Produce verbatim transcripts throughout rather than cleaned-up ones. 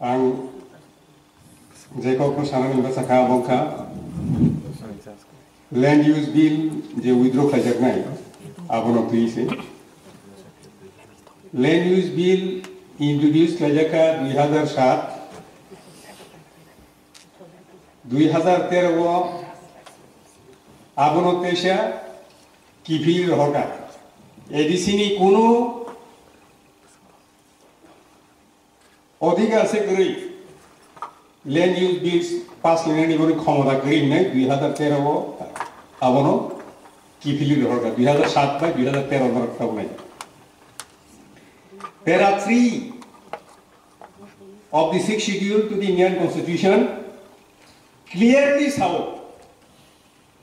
Ang je kokno sanani bwsa kha, abo wngkha Land Use Bill je withdraw khlaijaknai, abono twi se. Land Use Bill introduce khlaijak kha dui hazar sat, dui hazar tero o, abono teisa kiphil rohorkha. A D C ni kunu odhikar se kwrwi, Land Use Bills pass khlainani boni khomota kwrwi hwnwi dui hazar tero o abono kiphilwi rohorkha, dui hazar sat bai dui hazar tero norok tabuknai. Para three of the Sixth Schedule to the Indian Constitution clearly sao,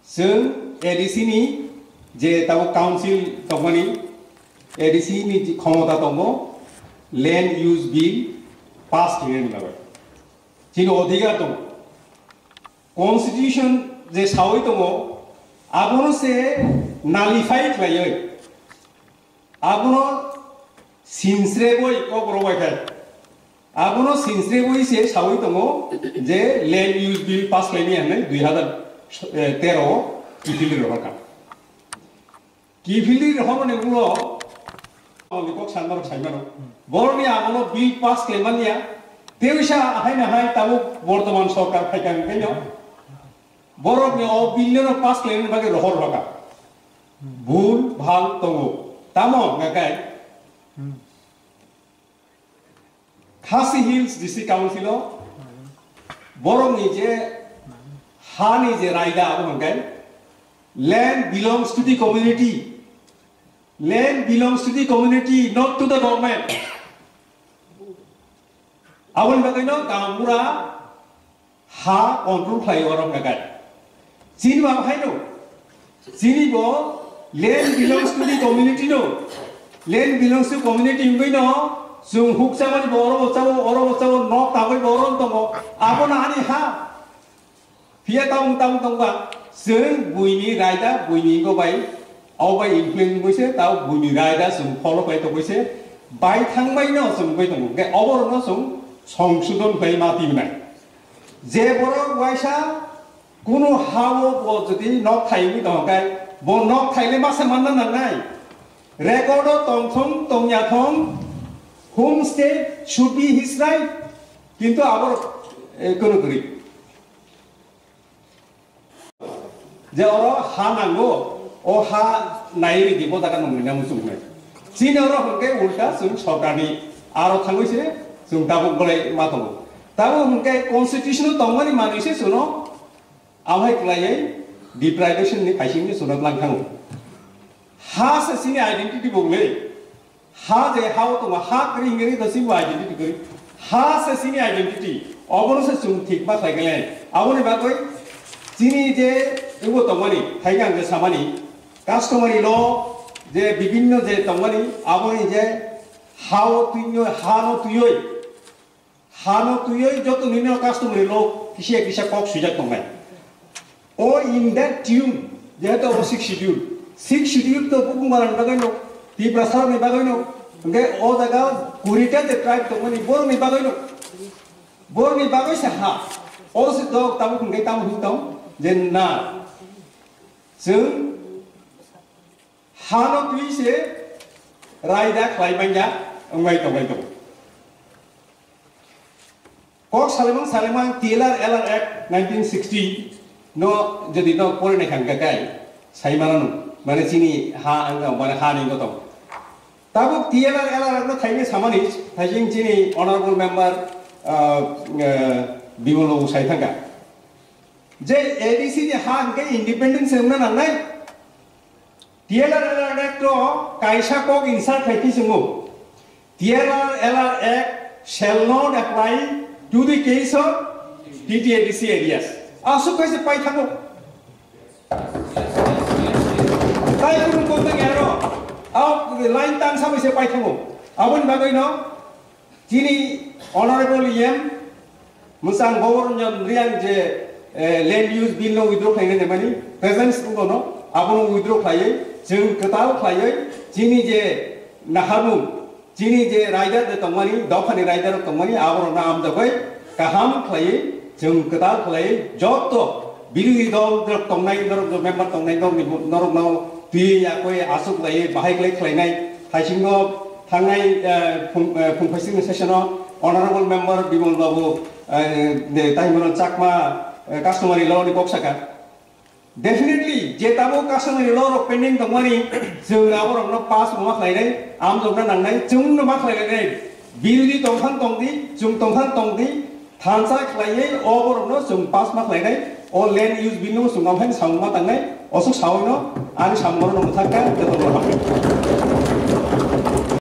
chwng A D C ni je tabuk council tongmani, A D C ni je khomota tongo, Land Use Bill pass khlainani bagwi chini odhikar tongo. Constitution je sawi tongo, abono se nullify khlaiwi, abono sinsrebwi kok rwbai khai. Abono sinsrebwi se sawi tongo je Land Use Bill pass khlaini hwnwi dui hazar tero o kiphilwi rohorkha. Kiphilwi rohormani ulo ni kok sanmarok saimano. Borokni amolo bill pass khlaimaniya. Teisa ahaina hai tabuk bortoman sorkar phaikha hwnkhe no. Borokni o bill no pass khlainani bagwi rohor rohorkha. Bhul bhal tongo. Tamo hwnka khe Khasi Hills District Council o borokni je hani je raida abo hwnka khe land belongs to the community. Land belongs to the community, not to the government. Aboni bagwi no gaonbura ha control khlai o rok nagai. Chini bo haino, chini bo land belongs to the community no, land belongs to community wngwi no, chwng hukchamani bo oro bo chao, oro bo chao, nok tangwi bo oro tongo, abo no ani ha. Phiya tabung tabung tongba, chwng buini raida, buini go bai, abo bai influence wngwi se, tao buini raida chwng follow khlai tongwi se, bai thangbai no chwng wngwi tongo. Hwnkhe oborokno chwng songsodon khlai ma tibnai. Je borok waisa kunu ha-o bo jodi nok thai wngwi tongo khe, bo nok thaile masa manna nangnai. Record o tongthong tongyathong, homestead should be his right. Kintu aborok, eh, kunu kwrwi. Je oro ha nango, o ha nai ridi bo jaga nongni na muchung nai. Chini oro hwnkhe ulta chwng sorkarni aro thangwi se chwng tabuk bolai ma tongo. Tabuk hwnkhe constitution o tongmani manwi se chwngno amhai kwlaiwi deprivation ni kaising ni chwngno tlang thango. Ha se chini identity bo le. Ha je ha o tongo, ha kwrwi hwnwi rwdi, chini identity kwrwi. Ha se chini identity, obono se chwng thik ma khlai khe le. Aboni bagwi chini je ebo tongmani, hai ang je samani, customary law je bibinno je tongmani, aboni je ha o twi, ha no twiwi, hano twiwi joto nini customary law kisa kisa kok swijak tongnai. O in that tune, jehetu o sixth schedule, sixth schedule to Bukumarani bagwi no, Tiprasarokni bagwi no, hwnkhe o jaga kurita je tribe tongmani borokni bagwi no, borokni bagwi se ha. O se dok tabuk hwnkhe tamo hwn tong je na, chwng hano twi se raida khlai manya wngbai tongbai tongo. Kok salemang salemang T L R L R Act nineteen sixty no jodi no pore nai khan kakai sai manano, mane chini ha ang mane ha ni goto. Tabuk T L R L R Act no thaini samani thaising chini honorable member, ah, ah, Bimol babu sai thangka. Je A D C ni ha hwnkhe independence wngna nangnai. T L R L R Act o kaisa kok insert khai phi swngo. T L R L R Act shall not apply to the case of T T A D C areas. Aswk kaisa pai thango. Tai kunu kok tang aro. Au line tang samai se pai thango. Aboni bagwi no Chini Honorable E M, mwchang Governor Riang je, eh, land use bill no withdraw khlaina nemani, presence wngno, abono withdraw khlaiwi, chwng kwtal khlaiwi, chini je naharmung, Chini je raida de tongmani, dophani raida rok tongmani, aborokno amjogoi kaham khlaiwi, chwng kwtal khlaiwi, joto birodhi dol rok tongnai, norok member tongnai, norokni, norokno twi yakoi aswk khlaiwi, bahai khlai khlainai, haisingo thangnai, eh, phung, eh, phung phaisingni session-o Honorable Member Bimal Babu, eh, de, Taimon Chakma, eh, customary law ni kok saka. Definitely, je tabuk customary law rok pending tongmani, chwng aborokno pass wngma khlainai, amjokna nangnai, chwngno ma khlainai. Birodhi tongphang tongdi, chwng tongphang tongdi, thansa khlaiwi o borokno chwng pass ma khlainai, o land use bill no chwng amhaino samung ma tangnai, oswk sawi no ani samung no mwthangkha, jotono hambai.